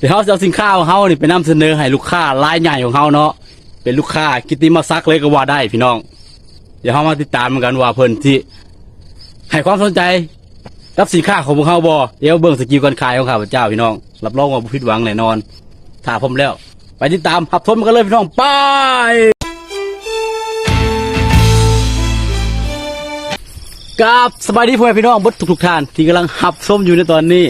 ດຽວເຮົາຊິເອົາສິນຄ້າຂອງເຮົານີ້ໄປນຳສະເໜີໃຫ້ລູກຄ້າລາຍໃຫຍ່ຂອງເຮົາເນາະ, ເປັນລູກຄ້າກິດຕິມະສັກເລີຍກໍວ່າໄດ້ພີ່ນ້ອງ. ດຽວເຮົາມາຕິດຕາມນຳກັນວ່າເພິ່ນຊິໃຫ້ຄວາມສົນໃຈກັບສິນຄ້າຂອງພວກເຮົາບໍ່. ດຽວເບິ່ງສະກິວການຂາຍຂອງຂ້າພະເຈົ້າພີ່ນ້ອງ, ຮັບຮອງວ່າບໍ່ຜິດຫວັງແນ່ນອນ. ຖ້າພ້ອມແລ້ວ ໄປຕິດຕາມຮັບຊົມກັນເລີຍພີ່ນ້ອງ, ໄປ! ກາບສະບາຍດີພໍ່ແມ່ພີ່ນ້ອງເບິດທຸກໆທ່ານທີ່ກຳລັງຮັບຊົມຢູ່ໃນຕອນນີ້.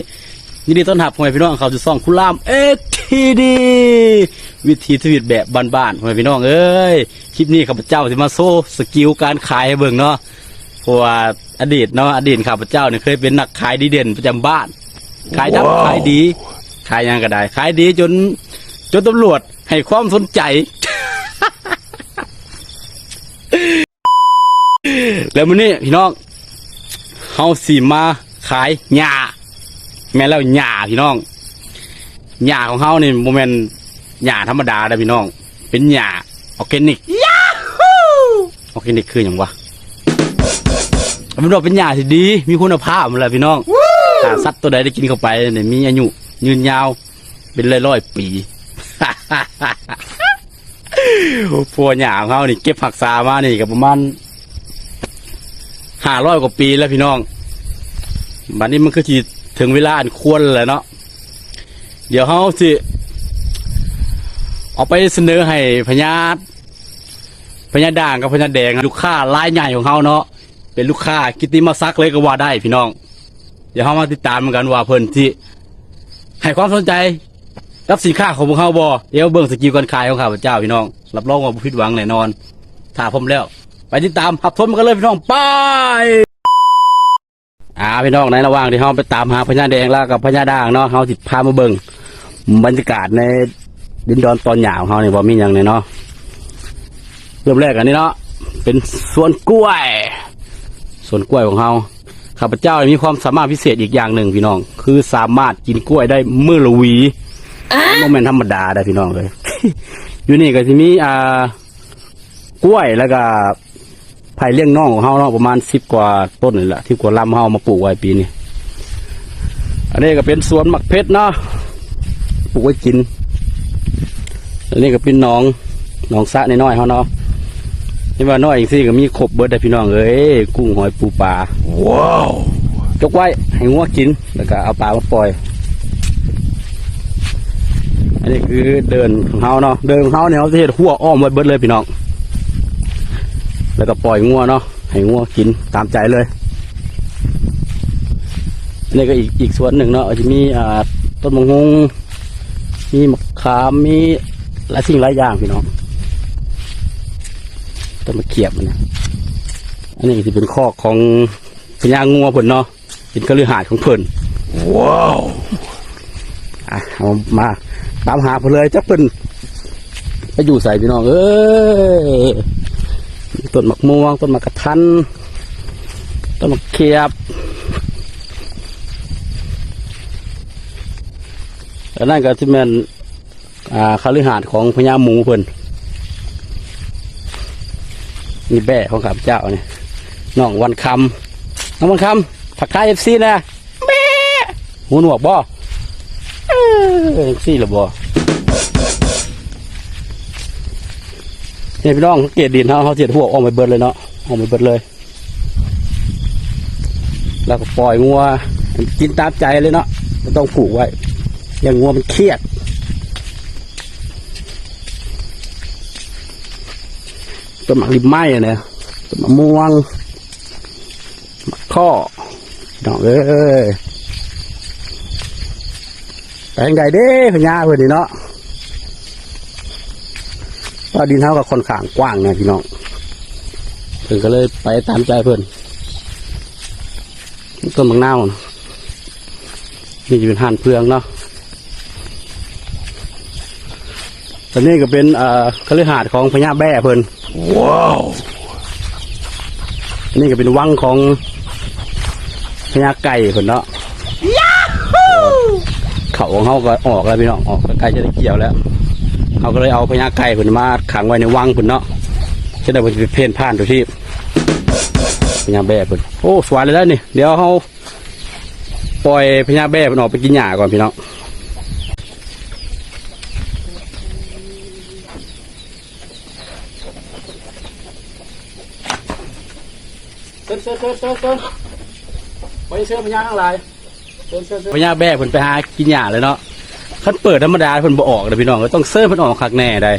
ຍິນດີຕ້ອນຮັບພໍ່ແມ່ພີ່ນ້ອງເຂົ້າສູ່ຊ່ອງຄຸນລາມເອັສທີດີ ວິຖີຊີວິດແບບບ້ານໆ ພໍ່ແມ່ພີ່ນ້ອງເອີຍ. ຄລິບນີ້ຂ້າພະເຈົ້າຊິມາໂຊສະກິວການຂາຍໃຫ້ເບິ່ງເນາະ. ເພາະວ່າອະດີດເນາະ, ອະດີດຂ້າພະເຈົ້ານີ້ເຄີຍເປັນນັກຂາຍດີເດັ່ນປະຈຳບ້ານ, ຂາຍດຳ ຂາຍດີ, ຂາຍຫຍັງກໍໄດ້, ຂາຍດີຈົນ ຈົນຕຳຫຼວດໃຫ້ຄວາມສົນໃຈ. ແລ້ວມື້ນີ້ພີ່ນ້ອງ ເຮົາຊິມາຂາຍຫຍ້າ. ແມ່ນແລ້ວ ຫຍ້າພີ່ນ້ອງ, ຫຍ້າຂອງເຮົານີ້ບໍ່ແມ່ນຫຍ້າທຳມະດາເດີພີ່ນ້ອງ, ເປັນຫຍ້າອອແກນິກ. ຢາຮູ້! ອອແກນິກຄືຫຍັງວະ? ເອົາເປັນວ່າເປັນຫຍ້າທີ່ດີ ມີຄຸນນະພາບຫັ້ນແຫຼະພີ່ນ້ອງ. ຖ້າສັດຕົວໃດໄດ້ກິນເຂົ້າໄປນີ້ ມີອາຍຸຍືນຍາວເປັນຮ້ອຍໆປີ. ເພາະວ່າຫຍ້າຂອງເຮົານີ້ເກັບຮັກສາມານີ້ກໍປະມານຫ້າຮ້ອຍກວ່າປີແລ້ວພີ່ນ້ອງ. ບັດນີ້ມັນຄືຊິເຖິງເວລາອັນຄວນແລ້ວເນາະ. ດຽວເຮົາຊິເອົາໄປສະເໜີໃຫ້ພະຍາ ພະຍາດ່າງກັບພະຍາແດງ ລູກຄ້າລາຍໃຫຍ່ຂອງເຮົາເນາະ, ເປັນລູກຄ້າກິດຕິມະສັກເລີຍກໍວ່າໄດ້ພີ່ນ້ອງ. ດຽວເຮົາມາຕິດຕາມນຳກັນວ່າເພິ່ນຊິໃຫ້ຄວາມສົນໃຈກັບສິນຄ້າຂອງພວກເຮົາບໍ່. ດຽວເບິ່ງສະກິວການຂາຍຂອງຂ້າພະເຈົ້າພີ່ນ້ອງ, ຮັບຮອງວ່າບໍ່ຜິດຫວັງແນ່ນອນ. ຖ້າພ້ອມແລ້ວ ໄປຕິດຕາມຮັບຊົມກັນເລີຍພີ່ນ້ອງ, ໄປ! ອ່າ ພີ່ນ້ອງ, ໃນລະຫວ່າງທີ່ເຮົາໄປຕາມຫາພະຍາແດງ ແລ້ວກັບພະຍາດ່າງເນາະ, ເຮົາຊິພາມາເບິ່ງບັນຍາກາດໃນດິນດອນຕອນຫຍ້າຂອງເຮົານີ້ວ່າມີຫຍັງແດ່ເນາະ. ເລີ່ມແລກອັນນີ້ເນາະ ເປັນສວນກ້ວຍ, ສວນກ້ວຍຂອງເຮົາ. ຂ້າພະເຈົ້າມີຄວາມສາມາດພິເສດອີກຢ່າງໜຶ່ງພີ່ນ້ອງ, ຄືສາມາດກິນກ້ວຍໄດ້ມື້ລະຫວີ. ບໍ່ແມ່ນທຳມະດາເດ້ພີ່ນ້ອງເອີຍ. ຢູ່ນີ້ກໍຊິມີ ອ່າ ກ້ວຍ ແລ້ວກໍ ໄຜ່ລ້ຽງນ້ອງຂອງເຮົາເນາະ ປະມານສິບກວ່າຕົ້ນນີ້ແຫຼະ ສິບກວ່າລຳ ເຮົາເອົາມາປູກໄວ້ປີນີ້. ອັນນີ້ກໍເປັນສວນໝາກເຜັດເນາະ ປູກໄວ້ກິນ. ອັນນີ້ກໍເປັນໜອງ ໜອງສະນ້ອຍໆເຮົາເນາະ. ເຫັນວ່ານ້ອຍຈັ່ງຊີ້ກໍມີຄົບເບິດເດ້ພີ່ນ້ອງເອີຍ, ກຸ້ງ ຫອຍ ປູ ປາ. ວ້າວ! ຈົກໄວ້ໃຫ້ງົວກິນ ແລ້ວກໍເອົາປາມາປ່ອຍ. ອັນນີ້ຄືເດີ່ນຂອງເຮົາເນາະ, ເດີ່ນຂອງເຮົານີ້ເຮົາຈະເຮັດຮົ້ວອ້ອມໄວ້ເບິດເລີຍພີ່ນ້ອງ, ແລ້ວກໍປ່ອຍງົວເນາະ ໃຫ້ງົວກິນຕາມໃຈເລີຍ. ອັນນີ້ກໍອີກ ອີກສວນໜຶ່ງເນາະ ກໍຈະມີ ອ່າ ຕົ້ນໝາກຫຸ່ງ ມີໝາກຂາມ ມີຫຼາຍສິ່ງຫຼາຍຢ່າງພີ່ນ້ອງ, ຕົ້ນໝາກຂຽບ. ອັນນີ້ ອັນນີ້ກໍຊິເປັນຄອກຂອງພະຍາງົວເພິ່ນເນາະ. ເປັນຄະລືຫາດຂອງເພິ່ນ. ວ້າວ! ອ່ະ ເຮົາມາຕາມຫາເພິ່ນເລີຍ ຈັກເພິ່ນໄປຢູ່ໃສພີ່ນ້ອງເອີຍ. ຕົ້ນໝາກມ່ວງ ຕົ້ນໝາກກະທັນ ຕົ້ນໝາກຂຽບ. ອັນນັ້ນກໍຊິແມ່ນ ອ່າ ຄະລືຫາດຂອງພະຍາໝູເພິ່ນ. ນີ້ແບ້ຂອງຂ້າພະເຈົ້ານີ້ ນ້ອງວັນຄຳ. ນ້ອງວັນຄຳ ທັກທາຍເອັຟຊີແດ່. ແບ້ ຫູໜວກບໍ່? ເອີ ຈັ່ງຊີ້ລະບໍ່? ນີ້ພີ່ນ້ອງ ສັງເກດດິນເຮົາ ເຮົາຊິເຮັດຮົ້ວອ້ອມໄປເບິດເລີຍເນາະ, ອ້ອມໄປເບິດເລີຍ. ແລ້ວກໍປ່ອຍງົວໃຫ້ມັນກິນຕາມໃຈເລີຍເນາະ, ບໍ່ຕ້ອງຜູກໄວ້ ຢ້ານງົວມັນຄຽດ. ຕົ້ນໝາກລິມໄມ້ນະ, ຕົ້ນໝາກມ່ວງ, ໝາກເຄາະ ພີ່ນ້ອງເອີຍ. ໄປທາງໃດເດ້ພະຍາເພິ່ນນີ້ເນາະ? ວ່າດິນເຮົາກໍຂ້ອນຂ້າງກວ້າງນະພີ່ນ້ອງ, ເພິ່ນກໍເລີຍໄປຕາມໃຈເພິ່ນ. ຕົ້ນໝາກນາວ ນີ້ຈະເປັນຮ້ານເຟືອງເນາະ. ອັນນີ້ກໍເປັນ ເອີ ຄະລືຫາດຂອງພະຍາແບ້ເພິ່ນ. ວ້າວ! ອັນນີ້ກໍເປັນວັງຂອງພະຍາໄກ່ເພິ່ນເນາະ. ເຂົ້າຂອງເຮົາກໍອອກແລ້ວພີ່ນ້ອງ, ອອກ ໃກ້ຈະໄດ້ກ່ຽວແລ້ວ. ເຮົາກໍເລີຍເອົາພະຍາໄກ່ເພິ່ນມາຂັງໄວ້ໃນວັງເພິ່ນເນາະ, ຈະໄດ້ບໍ່ໄປເພ້ນຜ່ານໂຕທີ່ພະຍາແບ້ເພິ່ນ. ໂອ້ ສວາຍແລ້ວນີ້, ດຽວເຮົາ ປ່ອຍພະຍາແບ້ເພິ່ນອອກໄປກິນຫຍ້າກ່ອນພີ່ນ້ອງ. ເຊີນ ເຊີນ ເຊີນ ເຊີນ ເຊີນ ຂໍເຊີນພະຍາທັງຫຼາຍ ເຊີນ ເຊີນ ເຊີນ ພະຍາແບ້ເພິ່ນໄປຫາກິນຫຍ້າແລ້ວເນາະ. ຄັນເປີດທຳມະດາເພິ່ນບໍ່ອອກເດ້ພີ່ນ້ອງ ຕ້ອງເຊີນເພິ່ນອອກຄັກແນ່ໃດ.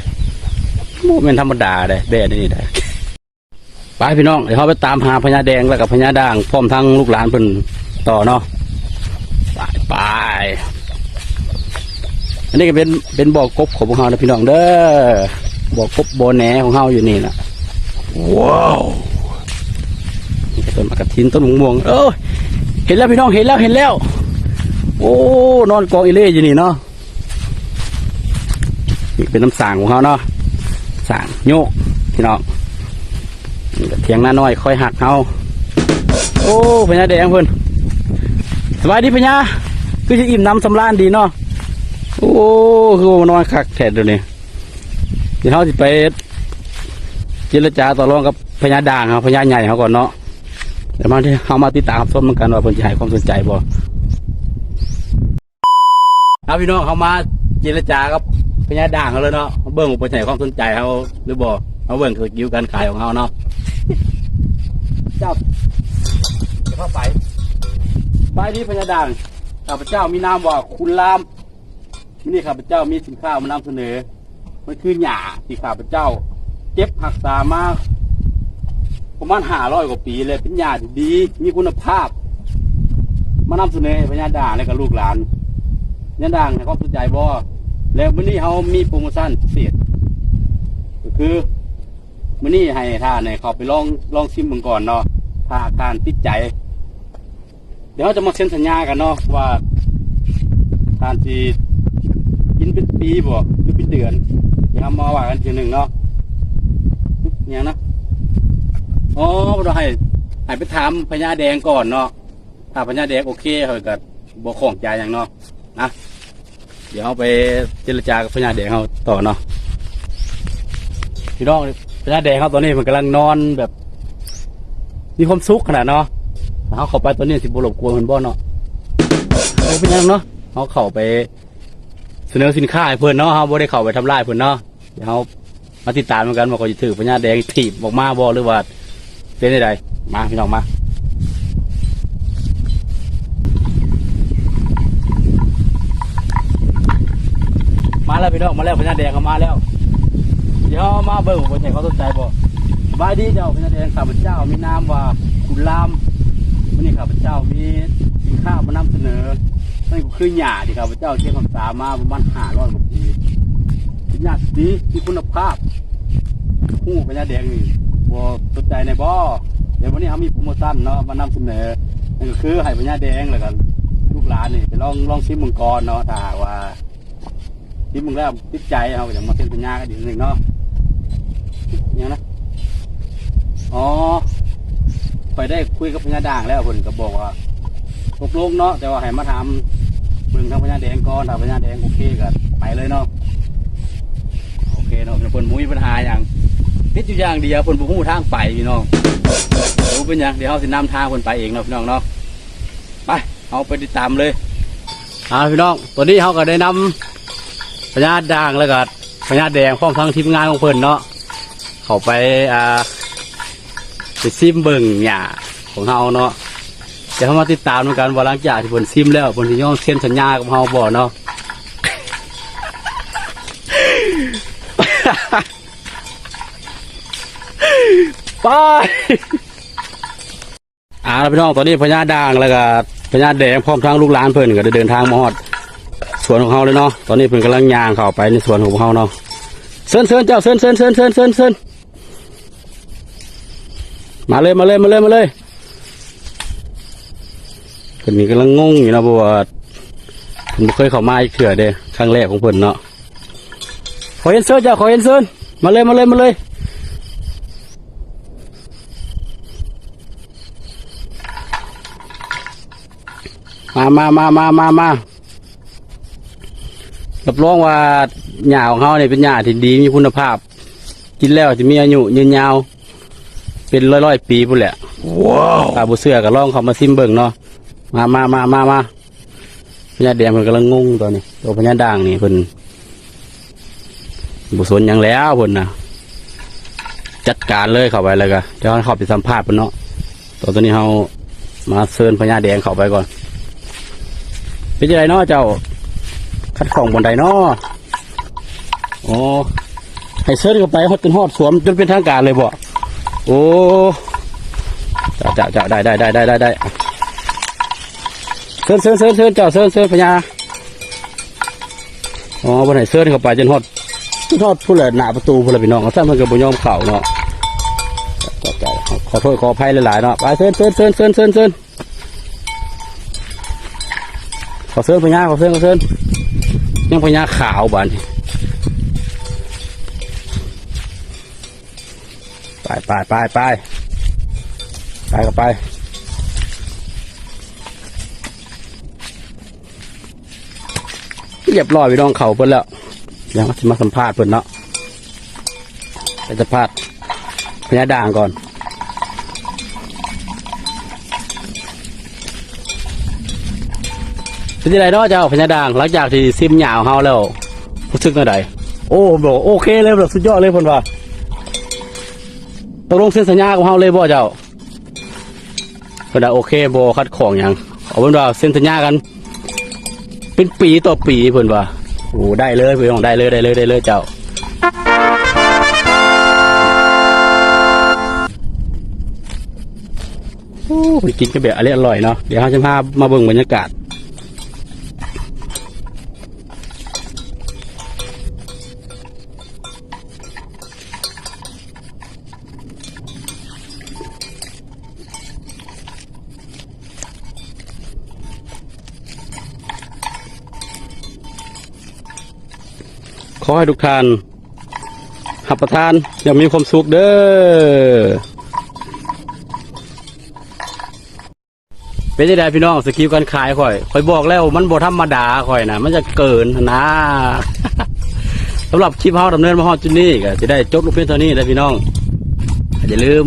ບໍ່ແມ່ນທຳມະດາໃດ ແບ້ນີ້ໃດ. ໄປພີ່ນ້ອງ ດຽວເຮົາໄປຕາມຫາພະຍາແດງ ແລ້ວກໍພະຍາດ່າງ ພ້ອມທັງລູກຫຼານເພິ່ນຕໍ່ເນາະ. ໄປ ໄປ ອັນນີ້ກໍເປັນ ເປັນບໍ່ກົບຂອງພວກເຮົານະພີ່ນ້ອງເດີ. ບໍ່ກົບບໍ່ແໜຂອງເຮົາຢູ່ນີ້ລະ. ວ້າວ ນີ້ກໍຕົ້ນໝາກກະທິນ ຕົ້ນມະມ່ວງ. ເອີ ເຫັນແລ້ວພີ່ນ້ອງ ເຫັນແລ້ວ ເຫັນແລ້ວ. ໂອ້ ນອນກອງອີ່ເລ່ຢູ່ນີ້ເນາະ. ນີ້ເປັນນ້ຳສ້າງຂອງເຮົາເນາະ ສ້າງໂຍກພີ່ນ້ອງ. ນີ້ກໍຖຽງນານ້ອຍຄອຍຮັກເຮົາ. ໂອ້ ພະຍາແດງເພິ່ນ ສະບາຍດີພະຍາ. ຄືຊິອີ່ມໜຳສຳລານດີເນາະ. ໂອ້ ຄືວ່ານອນຄັກແທ້ດຽວນີ້. ດຽວເຮົາຊິໄປເຈລະຈາຕໍ່ລອງກັບພະຍາດ່າງເຮົາ ພະຍາໃຫຍ່ເຮົາກ່ອນເນາະ. ດຽວມາ ເຮົາມາຕິດຕາມຮັບຊົມນຳກັນວ່າເພິ່ນຊິໃຫ້ຄວາມສົນໃຈບໍ່. ເອົາ ພີ່ນ້ອງ ເຮົາມາເຈລະຈາກັບພະຍາດ່າງເຮົາແລ້ວເນາະ. ເບິ່ງວ່າເພິ່ນໃຫ້ຄວາມສົນໃຈເຮົາຫຼືບໍ່. ເຮົາເບິ່ງສະກິວການຂາຍຂອງເຮົາເນາະ. ເຈົ້າ ເຂົ້າໄປ. ສະບາຍດີພະຍາດ່າງ. ຂ້າພະເຈົ້າມີນາມວ່າຄຸນລາມ. ມື້ນີ້ຂ້າພະເຈົ້າມີສິນຄ້າມານຳສະເໜີ. ມັນຄືຫຍ້າທີ່ຂ້າພະເຈົ້າເກັບຮັກສາມາປະມານຫ້າຮ້ອຍກວ່າປີແລ້ວ ເປັນຫຍ້າທີ່ດີ ມີຄຸນນະພາບ ມານຳສະເໜີໃຫ້ພະຍາດ່າງ ແລະກໍລູກຫຼານ. ພະຍາດ່າງໃຫ້ຄວາມສົນໃຈບໍ່? ແລະມື້ນີ້ເຮົາມີໂປຣໂມຊັນພິເສດ ກໍຄືມື້ນີ້ໃຫ້ທ່ານເຂົ້າໄປລອງ ລອງຊິມເບິ່ງກ່ອນເນາະ ຖ້າທ່ານຕິດໃຈ. ດຽວເຮົາຈະມາເຊັນສັນຍາກັນເນາະ ວ່າທ່ານຊິກິນເປັນປີບໍ່ ຫຼືເປັນເດືອນ. ດຽວເຮົາມາວ່າກັນເທື່ອໜຶ່ງເນາະ. ຫຍັງນະ? ອໍ ເພິ່ນວ່າໃຫ້ ໃຫ້ໄປຖາມພະຍາແດງກ່ອນເນາະ. ຖ້າພະຍາແດງໂອເຄ ຂ້ອຍກໍບໍ່ຂ້ອງໃຈຫຍັງເນາະ. ນະ ດຽວເຮົາໄປເຈລະຈາກັບພະຍາແດງເຮົາຕໍ່ເນາະ. ພີ່ນ້ອງ ພະຍາແດງເຮົາຕອນນີ້ເພິ່ນກຳລັງນອນແບບມີຄວາມສຸກຂະໜາດເນາະ. ຖ້າເຮົາເຂົ້າໄປຕອນນີ້ຊິບໍ່ລົບກວນເພິ່ນບໍ່ເນາະ? ບໍ່ເປັນຫຍັງເນາະ ເຮົາເຂົ້າໄປສະເໜີສິນຄ້າໃຫ້ເພິ່ນເນາະ ເຮົາບໍ່ໄດ້ເຂົ້າໄປທຳລາຍເພິ່ນເນາະ. ດຽວເຮົາມາຕິດຕາມນຳກັນວ່າເຂົາຈະຖືກພະຍາແດງຖີບອອກມາບໍ່ ຫຼືວ່າເປັນຈັ່ງໃດ. ມາພີ່ນ້ອງມາ. ມາແລ້ວພີ່ນ້ອງ ມາແລ້ວ ພະຍາແດງເຮົາມາແລ້ວ. ດຽວເຮົາມາເບິ່ງວ່າເພິ່ນໃຫ້ຄວາມສົນໃຈບໍ່. ສະບາຍດີເຈົ້າພະຍາແດງ ຂ້າພະເຈົ້າມີນາມວ່າຄຸນລາມ. ມື້ນີ້ຂ້າພະເຈົ້າມີສິນຄ້າມານຳສະເໜີ. ນັ້ນກໍຄືຫຍ້າທີ່ຂ້າພະເຈົ້າເກັບຮັກສາມາປະມານຫ້າຮ້ອຍກວ່າປີ ເປັນຫຍ້າທີ່ດີ ມີຄຸນນະພາບ. ຮູ້ພະຍາແດງນີ້ບໍ່ສົນໃຈແດ່ບໍ່? ດຽວວັນນີ້ເຮົາມີໂປຣໂມຊັນເນາະ ມານຳສະເໜີ. ນັ້ນກໍຄືໃຫ້ພະຍາແດງ ແລ້ວກໍລູກຫຼານນີ້ໄປລອງ ລອງຊິມເບິ່ງກ່ອນເນາະ. ຖ້າຫາກວ່າຊິມເບິ່ງແລ້ວຕິດໃຈ ເຮົາກໍຈະມາເຊັນສັນຍາກັນອີກເທື່ອໜຶ່ງເນາະ. ຫຍັງນະ? ອໍ ຂ້ອຍໄດ້ຄຸຍກັບພະຍາດ່າງແລ້ວ ເພິ່ນກໍບອກວ່າຕົກລົງເນາະ ແຕ່ວ່າໃຫ້ມາຖາມເບິ່ງທາງພະຍາແດງກ່ອນ. ຖ້າພະຍາແດງໂອເຄກໍໄປເລີຍເນາະ. ໂອເຄເນາະ ເພິ່ນບໍ່ມີບັນຫາຫຍັງ ຕິດຢູ່ຢ່າງດຽວ ເພິ່ນບໍ່ຮູ້ທາງໄປພີ່ນ້ອງ. ບໍ່ເປັນຫຍັງ ດຽວເຮົາຊິນຳທາງເພິ່ນໄປເອງເນາະ ພີ່ນ້ອງເນາະ. ໄປ ເຮົາໄປຕິດຕາມເລີຍ. ອ່າ ພີ່ນ້ອງ ຕອນນີ້ເຮົາກໍໄດ້ນຳພະຍາດ່າງ ແລ້ວກໍພະຍາແດງ ພ້ອມທັງທີມງານຂອງເພິ່ນເນາະ ເຂົ້າໄປ ອ່າ ໄປຊິມເບິ່ງຫຍ້າຂອງເຮົາເນາະ. ດຽວເຮົາມາຕິດຕາມນຳກັນວ່າ ຫຼັງຈາກທີ່ເພິ່ນຊິມແລ້ວ ເພິ່ນຊິຍອມເຊັນສັນຍາກັບເຮົາບໍ່ເນາະ. ໄປ. ອ່າ ພີ່ນ້ອງ ຕອນນີ້ພະຍາດ່າງ ແລ້ວກໍພະຍາແດງ ພ້ອມທັງລູກຫຼານເພິ່ນ ກໍໄດ້ເດີນທາງມາຮອດສວນຂອງເຮົາແລ້ວເນາະ. ຕອນນີ້ເພິ່ນກຳລັງຍ່າງເຂົ້າໄປໃນສວນຂອງພວກເຮົາເນາະ. ເຊີນ ເຊີນເຈົ້າ ເຊີນ ເຊີນ ເຊີນ ເຊີນ ເຊີນ ມາເລີຍ ມາເລີຍ ມາເລີຍ ມາເລີຍ. ເພິ່ນນີ້ກຳລັງງົງຢູ່ເນາະ ເພາະວ່າເພິ່ນບໍ່ເຄີຍເຂົ້າມາຈັກເທື່ອເດ້ ຄັ້ງແລກຂອງເພິ່ນເນາະ. ຂໍຮຽນເຊີນເຈົ້າ ຂໍຮຽນເຊີນ ມາເລີຍ ມາເລີຍ ມາເລີຍ. ມາ ມາ ມາ ມາ ມາ ມາ. ຮັບຮອງວ່າຫຍ້າຂອງເຮົານີ້ເປັນຫຍ້າທີ່ດີ ມີຄຸນນະພາບ ກິນແລ້ວຈະມີອາຍຸຍືນຍາວເປັນຮ້ອຍໆປີພຸ້ນແຫຼະ. ວ້າວ ຖ້າບໍ່ເຊື່ອກໍລອງເຂົ້າມາຊິມເບິ່ງເນາະ. ມາ ມາ ມາ ມາ ມາ. ພະຍາດແດງເພິ່ນກຳລັງງົງຕອນນີ້ ໂຕພະຍາດດ່າງນີ້ເພິ່ນບໍ່ສົນຫຍັງແລ້ວເພິ່ນນະ ຈັດການເລີຍ. ເຂົ້າໄປແລ້ວກໍ ດຽວເຮົາເຂົ້າໄປສຳພາດເພິ່ນເນາະ. ຕອນນີ້ເຮົາມາເຊີນພະຍາແດງເຂົ້າໄປກ່ອນ. ເປັນຈັ່ງໃດເນາະເຈົ້າ? ຂັດຂ້ອງບ່ອນໃດເນາະ? ໂອ້ ໃຫ້ເຊີນເຂົ້າໄປຮອດ ຈົນຮອດສວນ ຈົນເປັນທາງການເລີຍບໍ? ໂອ້ ເຈົ້າ ເຈົ້າ ເຈົ້າ ໄດ້ ໄດ້ ໄດ້ ໄດ້ ໄດ້ ເຊີນ ເຊີນ ເຊີນ ເຊີນ ເຈົ້າ ເຊີນ ເຊີນພະຍາ. ອໍ ເພິ່ນໃຫ້ເຊີນເຂົ້າໄປຈົນຮອດ ຈົນຮອດພຸ້ນແຫຼະ ໜ້າປະຕູພຸ້ນແຫຼະພີ່ນ້ອງ. ຊັ້ນເພິ່ນກໍບໍ່ຍອມເຂົ້າເນາະ. ເຈົ້າ ເຈົ້າ ຂໍໂທດຂໍອະໄພຫຼາຍໆເນາະ. ໄປ ເຊີນ ເຊີນ ເຊີນ ເຊີນ ເຊີນ ເຊີນ. ຂໍເຊີນພະຍາ ຂໍເຊີນ ຂໍເຊີນ. ຍັງພະຍາຂາວບາດນີ້. ໄປ ໄປ ໄປ ໄປ ໄປ ເຂົ້າໄປ. ຮຽບຮ້ອຍພີ່ນ້ອງ ເຂົ້າເພິ່ນແລ້ວ. ດຽວເຮົາຊິມາສຳພາດເພິ່ນເນາະ. ໄປສຳພາດພະຍາດ່າງກ່ອນ. ເປັນຈັ່ງໃດເນາະເຈົ້າ ພະຍາດ່າງ? ຫຼັງຈາກທີ່ຊິມຫຍ້າຂອງເຮົາແລ້ວ ຮູ້ສຶກແນວໃດ? ໂອ້ ໂອເຄເລີຍ ສຸດຍອດເລີຍເພິ່ນວ່າ. ຕົກລົງເຊັນສັນຍາກັບເຮົາເລີຍບໍ່ເຈົ້າ? ເພິ່ນວ່າໂອເຄ ບໍ່ຂັດຂ້ອງຫຍັງ. ເອົາເປັນວ່າເຊັນສັນຍາກັນເປັນປີຕໍ່ປີ ເພິ່ນວ່າ. ໂອ້ ໄດ້ເລີຍພີ່ນ້ອງ ໄດ້ເລີຍ ໄດ້ເລີຍ ໄດ້ເລີຍເຈົ້າ. ໂອ້ ໄປກິນກັນແບບອະລິອະລ່ອຍເນາະ. ດຽວເຮົາຈະພາມາເບິ່ງບັນຍາກາດ. ຂໍໃຫ້ທຸກທ່ານຮັບປະທານຢ່າງມີຄວາມສຸກເດີ້. ເປັນຈັ່ງໃດພີ່ນ້ອງ ສະກິວການຂາຍຂ້ອຍ? ຂ້ອຍບອກແລ້ວມັນບໍ່ທຳມະດາ ຂ້ອຍນະ ມັນຈະເກີນຫັ້ນນາ. ສຳລັບຄລິບເຮົາດຳເນີນມາຮອດຈຸດນີ້ ກໍຈະໄດ້ຈົບລົງພຽງເທົ່ານີ້ແຫຼະພີ່ນ້ອງ. ກໍຢ່າລືມ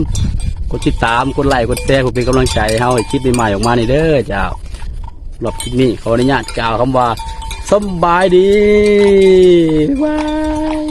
ກົດຕິດຕາມ ກົດໄລ ກົດແຊ ເພື່ອເປັນກຳລັງໃຈໃຫ້ເຮົາເຮັດຄລິບໃໝ່ໆອອກມານີ້ເດີ້ເຈົ້າ. ສຳລັບຄລິບນີ້ຂໍອະນຸຍາດກ່າວຄຳວ່າ ສຳບາຍດີ ບາຍບາຍ.